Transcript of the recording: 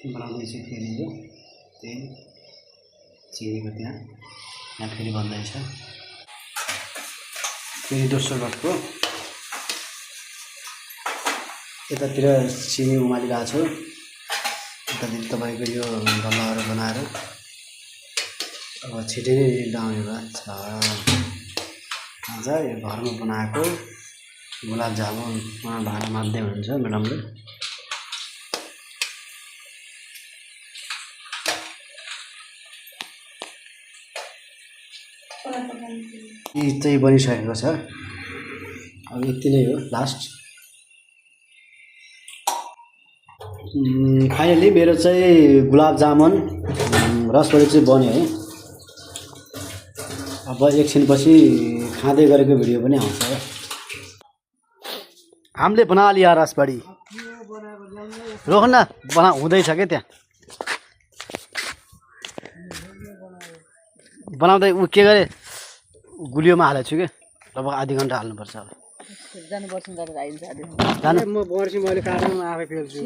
बनाउँदैछु फेरि यो तेल चिनीको यहाँ फेरि बन्दैछ फेरि दोस्रो लटको यतातिर चिनी उमालिरहेको छु यतातिर तपाईँको यो गल्लाहरू बनाएर अब छिटै नै लाउने भएको छ आज यो घरमा बनाएको गुलाब जामुन भाँडा मान्दै हुनुहुन्छ म्याडमले यी चाहिँ बनिसकेको छ अब यति नै हो लास्ट फाइनली मेरो चाहिँ गुलाब जामुन रसबडी चाहिँ बन्यो है अब एकछिनपछि खाँदै गरेको भिडियो पनि आउँछ हामीले बना लिया रसबडी रोक न बना हुँदैछ के त्यहाँ बनाउँदै उ के गरे गुलियोमा हालेको छु के लगभग आधी घन्टा हाल्नुपर्छ अब जानुपर्छ जानु म बर्सी मैले काटेर आफै फेर्छु